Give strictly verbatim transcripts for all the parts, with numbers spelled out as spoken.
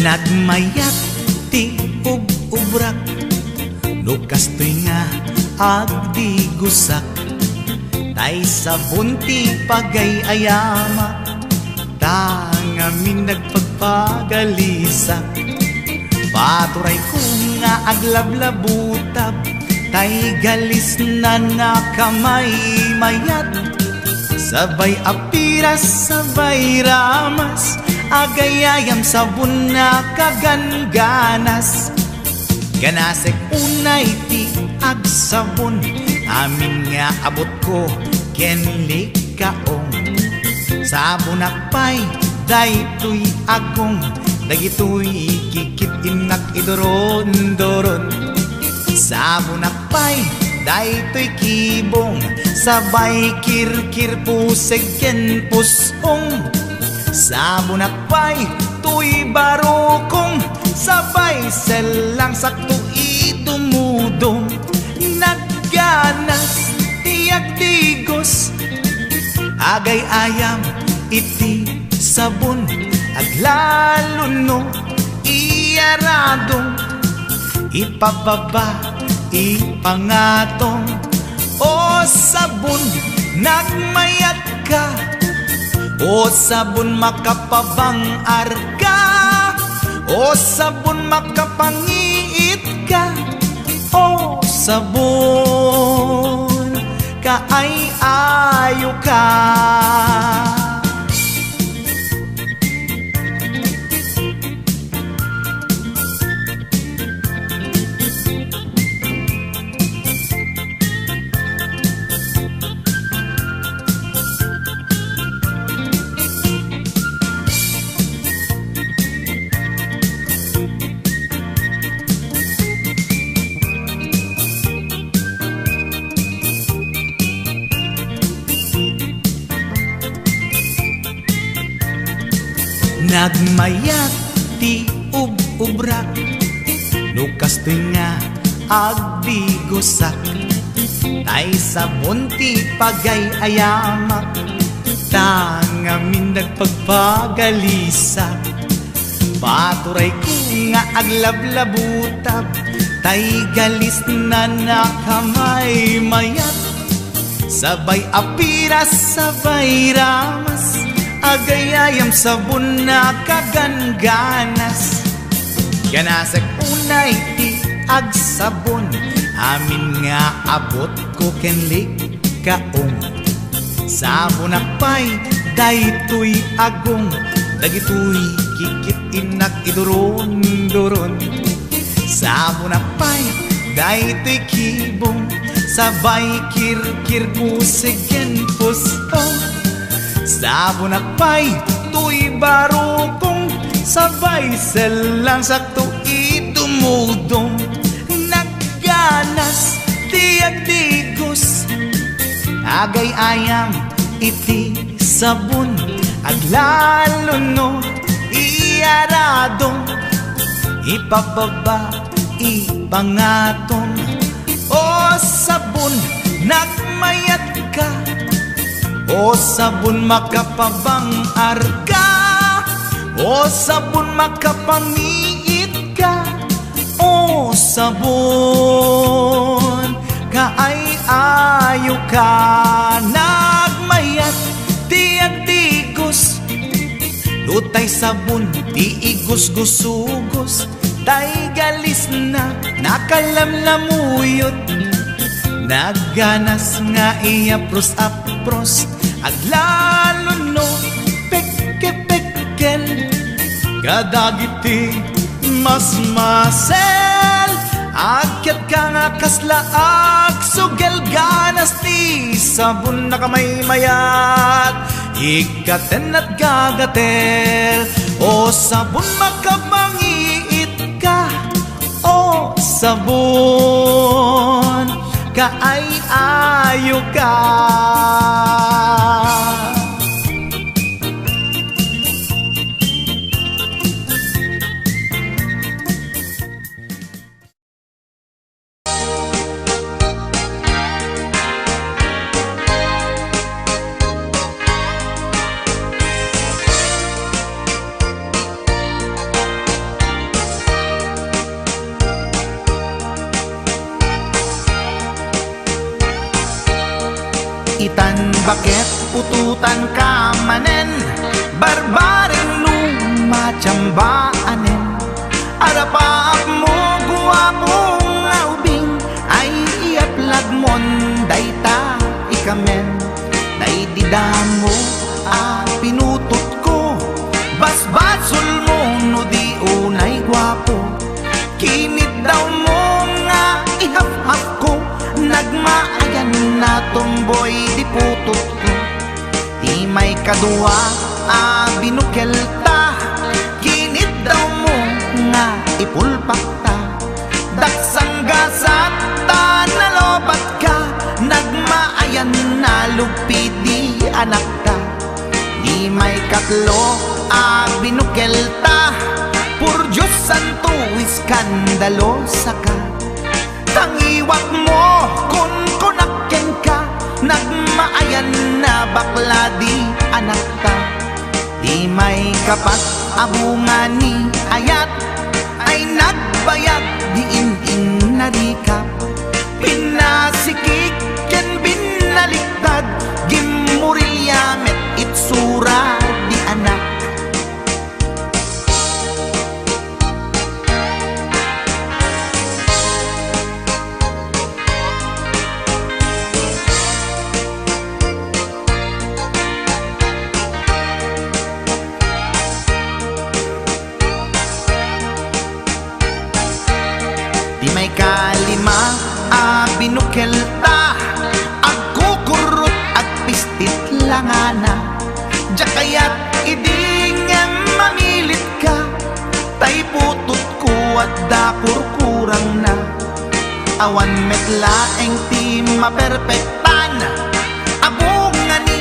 Nagmayat ti ub-ubrak, no kastoy nga agdigosak, tay sabon ti pagay-ayamak, ta ngamin nagpagpagalisak. Paturayko nga aglablabutab, tay galisna nakamaymayat. Sabay a piras, sabay ramas, agayayam sabon a kagangganas. Ganasek unay ti agsabon, amin nga abutko ken likaong. Sabonak pay daytoy agong, dagitoy kikit-innak iduron-duron. Sabonak pay daytoy kibong, sabay kirkir, puseg ken pusong. Sabonak pay toy barukong, sabay sellang, sakto idumudom. Nagganas ti agdigos, agay-ayam iti sabon, aglalo no iyaradong, ipababa, ipangatong. O sabon, nagmayatka. O sabon, makapabangarka. O sabon, makapangiitka. O sabon, kaay-ayoka. Nagmayat ti ub-ubrak, no kastoy nga agdigosak, tay sabon ti pagay-ayamak, ta ngamin nagpagpagalisak. Paturayko nga aglablabutab, tay galisna nakamaymayat. Sabay a piras, sabay ramas, agayayam sabon a kagangganas. Ganasek unay ti agsabon, amin nga abutko ken likaong. Sabonak pay daytoy agong, dagitoy kikit-innak iduron-duron. Sabonak pay daytoy kibong, sabay kirkir, puseg ken pusong. Sabonak pay toy barukong, sabay sellang, sakto idumudom. Nagganas ti agdigos, agay-ayam iti sabon, aglalo no iyaradong, ipababa, ipangatong. O sabon, nagmayatka. O sabon, makapabangarka. O sabon, makapangiitka. O sabon, kaay-ayoka. Nagmayat ti agdigos, no tay sabon ti igusgusugos, tay galisna nakalamlamuyot. Nagganas nga iyapros-apros, aglalo no pekke-pekkel kadagiti masmasel. Agyatka nga kasla agsugel, ganas ti sabon nakamaymayat, ikkaten at gagatel. O sabon, makapangiitka. O sabon, kaay-ayoka. Itan baket putotanka manen, barbareng no matiambaanen. Arapaapmo, guapo nga ubing, ay iapladmon dayta ikamen. Daydi damo a pinutotko, basbasolmo no di unay guapo. Kiniddawmo nga ihafhafko, nagmaayan a tomboy di putotko. Ti maikadua a binukelta, kiniddawmo nga ipulpakta. Daksanggasat ta nalobatka, nagmaayan a lugpi di anakta. Ti maikatlo a binukelta, por Dios santo, iskandalosaka. Tangiwakmo, kunkunak kenka, nagmaayan a bakla di anakta. Ti maikapat a bunga ni ayat, ay nagbayag di in-innarikap. Pinasikig ken binaliktad, gimmurilya met itsura di anak. Ti maikalima a binukelta, agkukurrot, agpistit langana. Diak kayat idi ngem mamilitka, tay putotko adda kurkurangna. Awan met laeng ti maperpektan, a bunga ni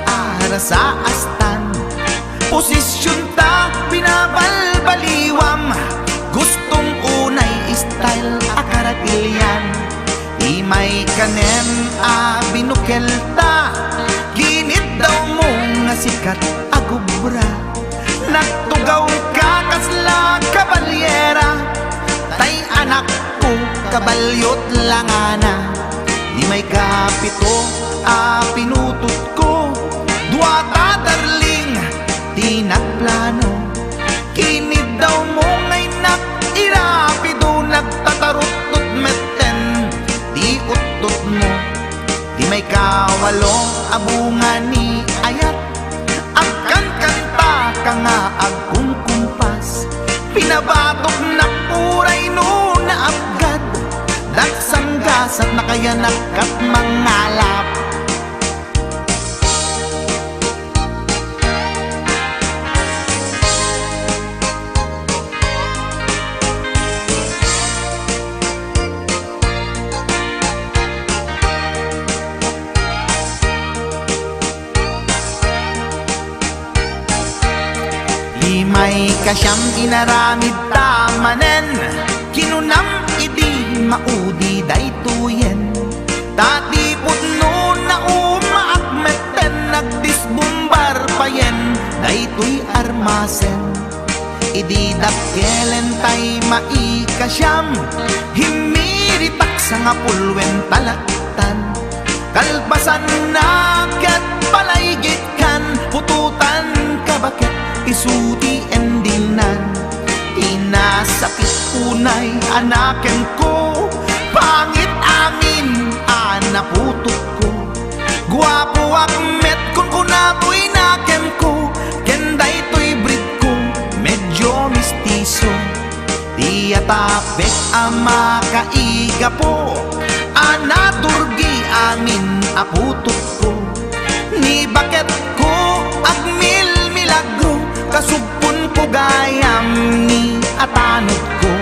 arasaastan. Posisionta binabalbaliwam, gustom unay style a karatilian. Ti maikanem a binukelta, kiniddawmo nga sikat a gubra. Nagtugawka kasla kabalyera, tay anakko, kabalyot langana. Ti maikapito a pinutotko, duata darling ti nagplano. Kiniddawmo nga innak irapido, nagtataruttot metten ti uttotmo. Ti maikawalo a bunga ni ayat, agkankantaka nga agkumkumpas. Pinabatoknak uray no naapgad, daksanggasatnaka a nagkat mangalap. Ti maikasiam inaramidta manen, kinunam idi maudi daytoyen. Ta ti pudno naumaak metten, nagdisbumbar payen daytoy armasen. Idi dakkelentay maikasiam, himmiritak sangapulwen talaktan. Kalpasanna ket palaygitkan, putotanka baket isu ti endingnan. Inasakit unay a nakemko, pangit amin a naputotko. Guapoak met, kunkuna toy nakemko, ken daytoy breedko, medyo mestizo. Ti atapek a makaigapo, a naturgi amin a putotko. Ni baketko agmilmilagro, kasugponko gayam ni atanodko.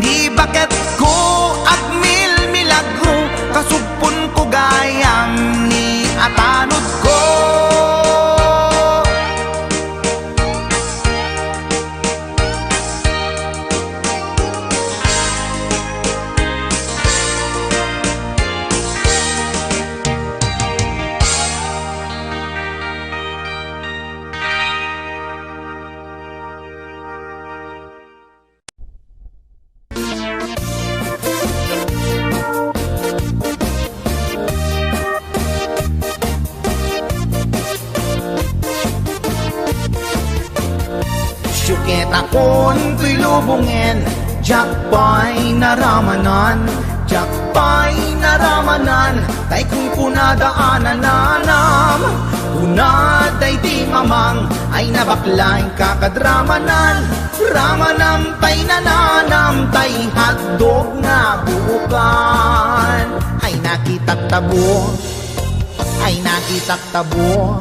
Ni baketko agmilmilagro, kasugponko gayam ni atanodko. Kun toy lubongen, diak pay naramanan, diak pay naramanan, tay kunkunada a nananam. Kuna daydi mamang ay nabakla inka kad ramanan, ramanam tay nananam, tay hotdog nga buokan. Ay nakitak tabo, ay nakitak tabo,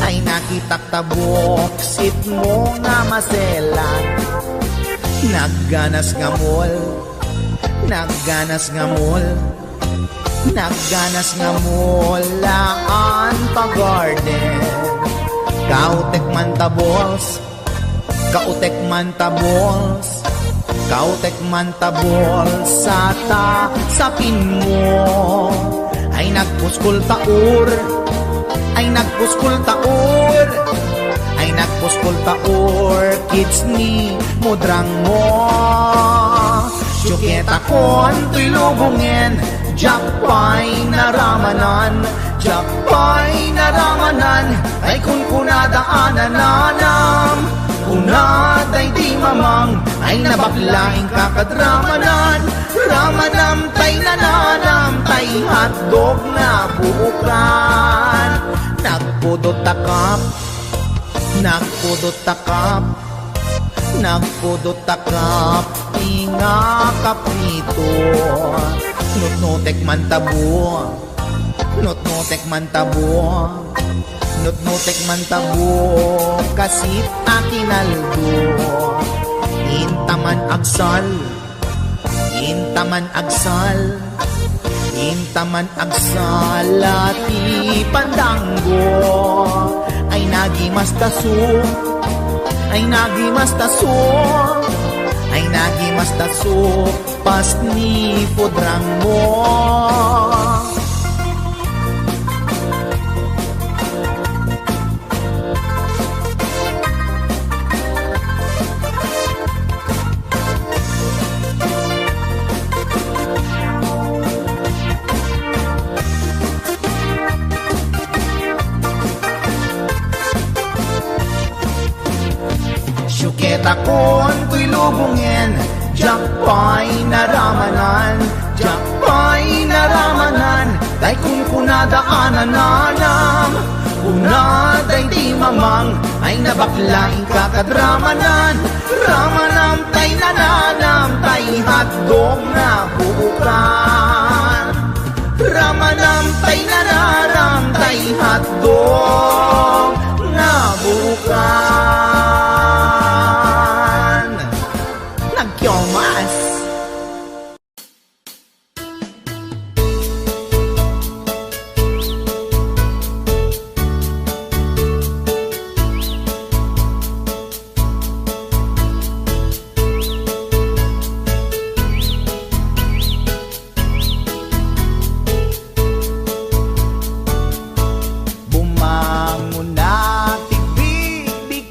ay nakitak ta buoksit mo nga maselan. Nagganas nga mall, nagganas nga mall, nagganas nga mall, laan pa garden. Kautek man ta balls, kautek man ta balls, kautek man ta balls, sata sapin mo. Ay nagpuskol ta or, ay nagpuskol ta or, ay nagpuskol ta or, kids ni mudrang mo. Suketa kun toy lubongen, diak pay naramanan, diak pay naramanan, ay kunkunada a nananam. Kuna daydi mamang ay nabakla inka kad ramanan, ramanam tay nananam, tay hotdog nga buokan. Nagpudot ta kap, nagpudot ta kap, nagpudot ta kap, nga kaprito. Nutnutek man tabo, nutnutek man tabo, nutnutek man tabo, kasit a kinaldo. Inta man agsal, inta man agsal, inta man agsal ti pandanggo. Ay nagimastaso, ay nagimastaso, ay nagimastaso, pas ni pudrang mo. Suketa kun toy lubongen, diak pay naramanan, diak pay naramanan, tay kunkunada a nananam. Kuna daydi mamang ay nabakla inka kad ramanan, ramanam tay nananam, tay hotdog nga buokan. Ramanam tay nananam, tay hotdog nga buokan. Nagkiomas. Bumangona ti bigbi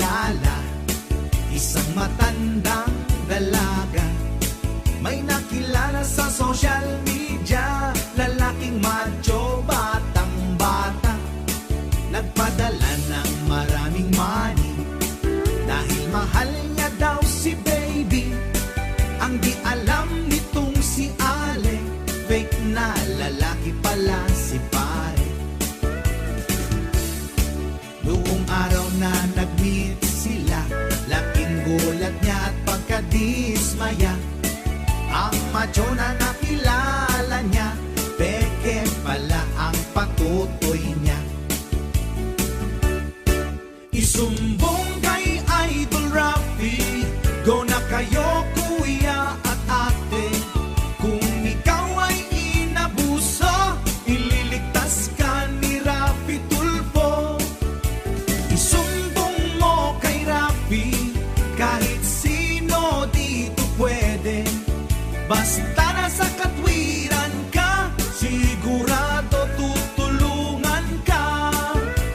Ala, isang matandang dalaga, may nakilala sa social media. Lalaking macho, batang bata, nagpadala ng maraming money dahil mahal niya daw si baby. Ang di alam nitong si Ale, fake na lalaki pala si pare. Noong araw na nag-meet sila, laking gulat niya at pagkadismaya. Ang macho na nakilala niya, peke pala ang patutoy niya. Isumbong kay Idol Rafi, go na kayo, kuya at ate. Kung ikaw ay inabuso, ililigtas ka ni Rafi Tulfo. Isumbong mo kay Rafi, kahit sino dito pwede. Basta nasa katwiran ka, sigurado tutulungan ka.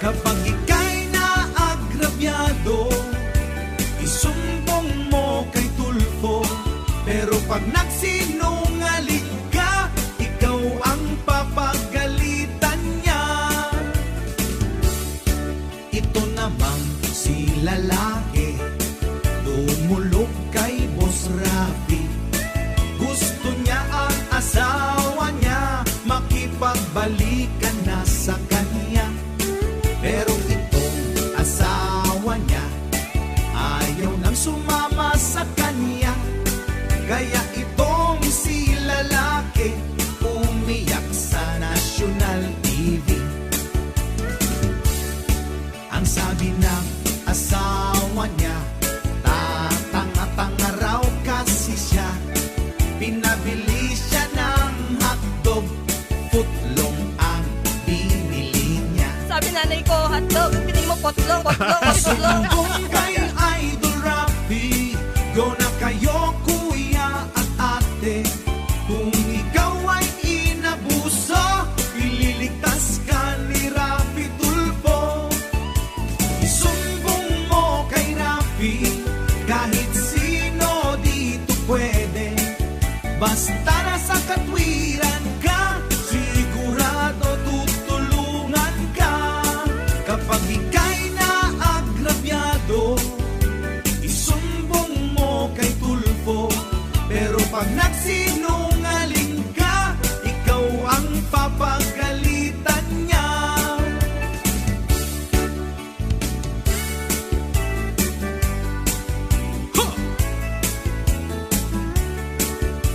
Kapag ika'y naagrabyado, isumbong mo kay Tulfo. Pero pag nagsinungaling ka, ikaw ang papagalitan niya. Ito namang si lalaki, dumulog kay Boss Rafi. Gusto niya ang asawa niya, makipagbalikan na sa kanya. Pero itong asawa niya, ayaw nang sumama sa kanya. Kaya itong si lalaki, umiyak sa national T V. Ang sabi ng asawa niya, tatanga-tanga raw kasi siya. Pinabili siya ng hotdog, footlong ang binili niya. Sabi nanay ko, hotdog. Ang pinili mo, potlong, potlong, potlong. Isumbong kay Idol Rafi, go na kayo, kuya at ate. Kung ikaw ay inabuso, ililigtas ka ni Rafi Tulfo. Isumbong mo kay Rafi, kahit sino dito pwede. Basta nasa katwiran ka, sigurado tutulungan ka. Kapag ika'y naagrabyado, isumbong mo kay Tulfo. Pero pag nagsinungaling ka, ikaw ang papagalitan niya. Ha!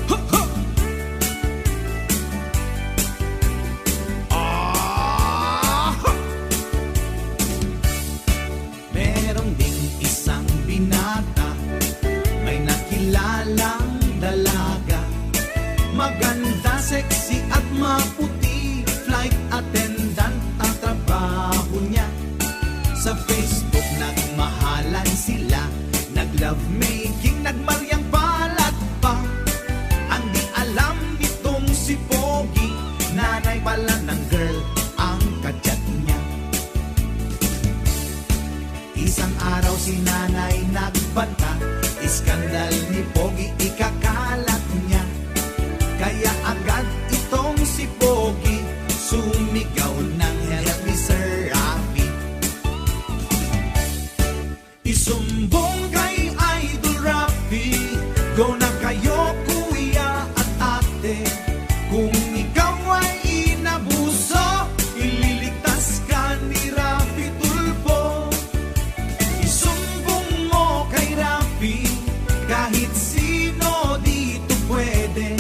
Ha, ha! Ah, ha! Meron ding isang binata, may nakilalang dalaga. Maganda, sexy at maputi, flight attendant ang trabaho niya. Sa Facebook nagmahalan sila, nag-lovemaking, nagmaryang palad pa. Ang di alam nitong si Pogi, nanay pala ng girl ang kachat niya. Isang araw si nanay nagbanta, iskandal ni Pogi ikakalat niya. Kaya agad itong si Pogi, sumigaw ng, "Help me, Sir Rafi." Isumbong kay Idol Rafi, go na kayo, kuya at ate. Kung ikaw ay inabuso, ililigtas ka ni Rafi Tulfo. Isumbong mo kay Rafi, kahit sino dito pwede.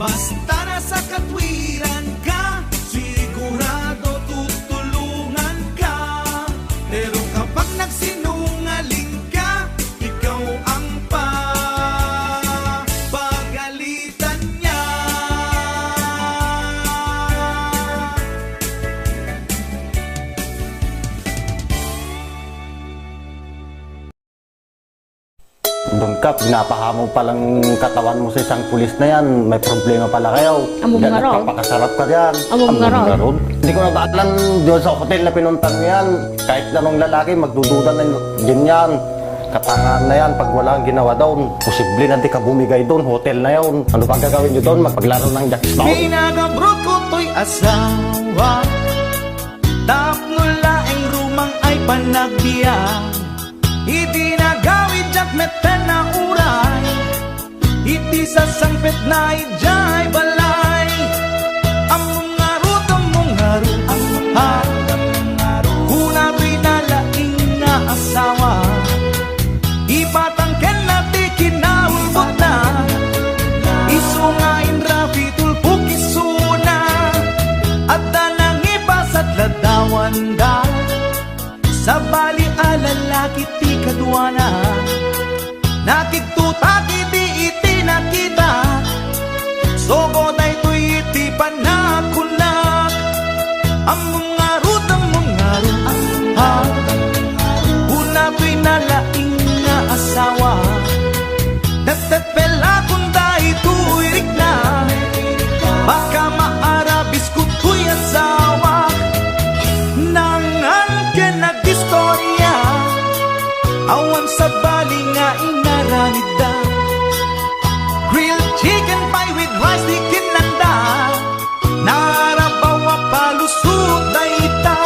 Basta nasa katwiran ka, sigurado tutulungan ka. Pero kapag nagsinungaling ka, ikaw ang pa Don Cap, pinapahamak pala ang katawan mo sa isang pulis na yan. May problema pala kayo. Ammom ngarud. Nagpapakasarap ka diyan. Ammom ngarud. Hindi ko na ba alam doon sa hotel na pinuntahan mo yan. Kahit anong lalaki, magdududa na yun. Ganyan. Katangahan na yan pag walang ginawa doon. Posible na di ka bumigay doon. Hotel na yun. Ano ba gagawin nyo doon? Magpaglaro ng jackstone? Pinagabrot ko to'y asawa. Tapno laeng rumang ay panagbiag. Iti nagawid diak metten a uray, iti sasangpet na idiay balay. Ammom ngarud, ammom ngarud, ha? Kuna toy nalaing nga asawa. Ipatangkenna ti kinaulbodna. Isu nga inrabi tulpok isuna. Adda nangipasad ladawanda. Sabali a lalaki ti kaduana, nakigtutak idi iti nakita. Sogo daytoy iti panagkunnak. Ammom ngarud, ammom ngarud, ha? Kuna toy nalaing nga asawa. Nagtepelakon daytoy rikna, baka maarabisko toy asawa. Nangan ken nag-istorya, awan sabali nga inaramidda. Grilled chicken pie with rice ti kinanda, narabaw a palusot dayta.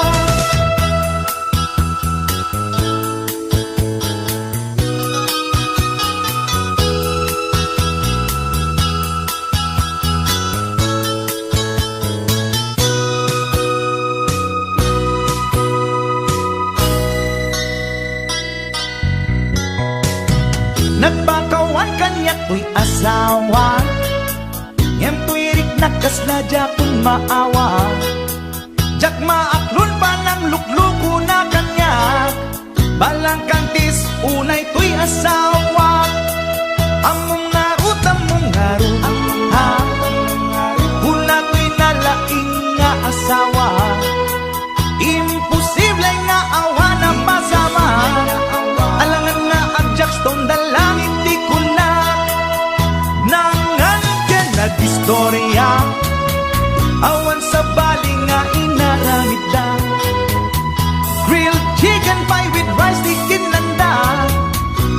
Nagpakawan kaniak toy asawa, ngem toy riknak kasla diakon maawa. Diak maaklon panangluklukona kaniak. Balangkang tis unay toy asawa. Ammom ngarud, ammom ngarud, ha? Kuna toy nalaing nga asawa. Imposible nga awan a pasamak. Alangan nga agjackstone da langit ti kunnak. Nangan ken nag-istorya, awan sabali nga inaramidda. Grilled chicken pie with rice ti kinanda,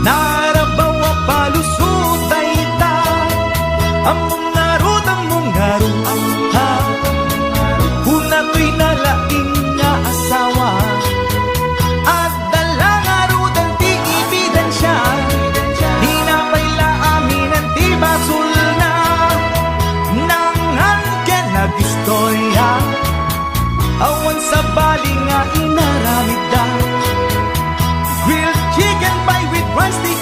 narabaw a palusot dayta. Ammom ngarud, ammom ngarud, ha? Kuna toy nalaing nga asawa. Adda la ngaruden ti ebidensia, ni napay la aminen ti basolna. Nangan ken nag-istorya, awan sabali nga inaramidda. Grilled chicken pie with rice ti